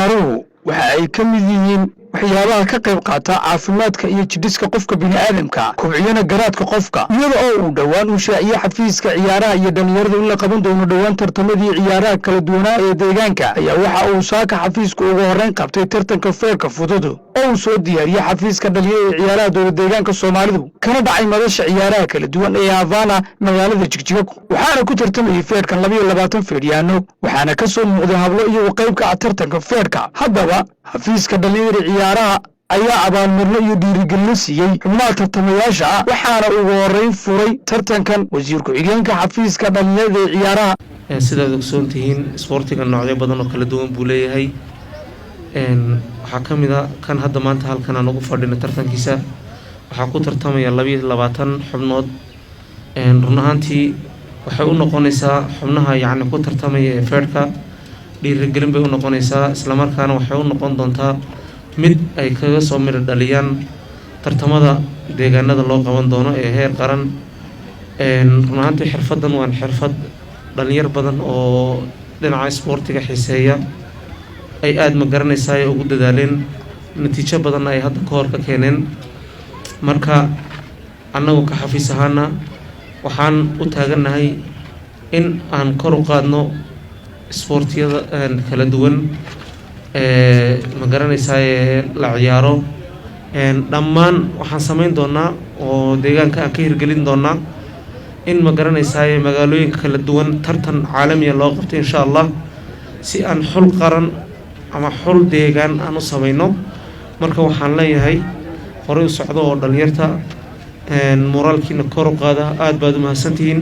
Ciyaaruhu waxa ay ka mid yihiin waxyaabaha ka qayb qaata caafimaadka iyo jidhiska qofka bini'aadamka, kobciyana garaadka qofka. Iyada oo uu dhowaan uu shaaciyey xafiiska ciyaaraha iyo dhallinyarada in la qaban doono dhowaan tartamadii ciyaaraha kala duwanaa ee deegaanka, ayaa waxa uu saaka xafiiska ugu horreyn qabtay tartanka feerka fudud oo uu soo diyaariyey xafiiska dhalinyarada ciyaaraha dowlad deegaanka Soomaalidu, kana dhacay madasha ciyaaraha kala duwan ee Havana, magaalada Jigjiga. Waxaana ku tartamayey feerhkan 22 feedhyaano, waxaana ka soo muuqday hablo iyagoo qayb ka ah tartanka feerhka. Haddaba, xafiiska dhalinyarada ciyaaraha ayaa abaalmarino iyo dhiirigelino siiyey xubnaha tartamayaasha ah, waxaana ugu horreyn furay tartankan wasiir ku-xigeenka xafiiska dhalinyarada ee ciyaaraha. Sidaad ogsoon tihiin, isboortiga noocyo badan oo kala duwan buu leeyahay. Waxaa ka mid a kan hadda maanta halkan aan ugu fadhino tartankiisa. Waxaa ku tartamaya 22 xubnood. Run ahaantii waxay u noqonaysaa xubnaha yacni ku tartamaya ee feerhka dhiirigelin bay u noqonaysaa, islamarkaana waxay u noqon doontaa mid ay kaga soo midho dhaliyaan tartamada deegaanada loo qaban doono ee heer qaran. Run ahaantii xirfadan waan xirfad dhalinyar badan oo dhinaca isboortiga xiiseeya ay aada, ma garanaysaa, ay ugu dadaaleen, natiijo badanna ay hadda ka hor ka keeneen. Marka annagu ka xafiis ahaana waxaan u taagannahay in aan kor u qaadno isboortiyada kala duwan ee, ma garanaysaa, la ciyaaro dhammaan. Waxaan samayn doonaa oo deegaanka aan ka hirgelin doonaa in, ma garanaysaa, magaalooyinka kala duwan tartan caalamiya loo qabto, insha Allah, si aan xul qaran ama xul deegaan aan u samayno. Marka waxaan leeyahay horey u socdo oo dhalinyarta moraalkiina kor u qaada. Aada baad u mahadsantihiin.